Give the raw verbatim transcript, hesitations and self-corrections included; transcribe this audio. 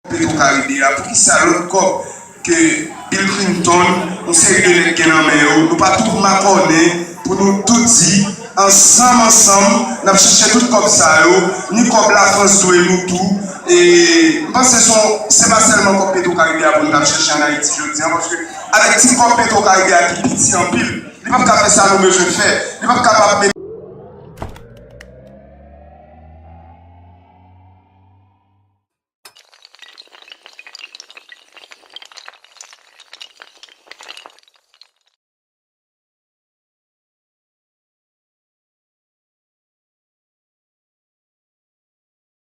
Petro Caribe a, poukisa lòt kòb ke Bill Clinton, yon seri de nèg gen nan men yo, nou pa tout makònen pou nou tout di, ansanm, ansanm, n ap chèche tout kòb sa yo, ni kòb Lafrans dwe nou tou, e m panse se yon, se pa sèlman kòb Petro Caribe a pou nou t ap chèche ann Ayiti jodi a, paske avèk ti kòb Petro Caribe a ki piti anpil, li p ap ka fè sa nou bezwen fè. Li p ap kapab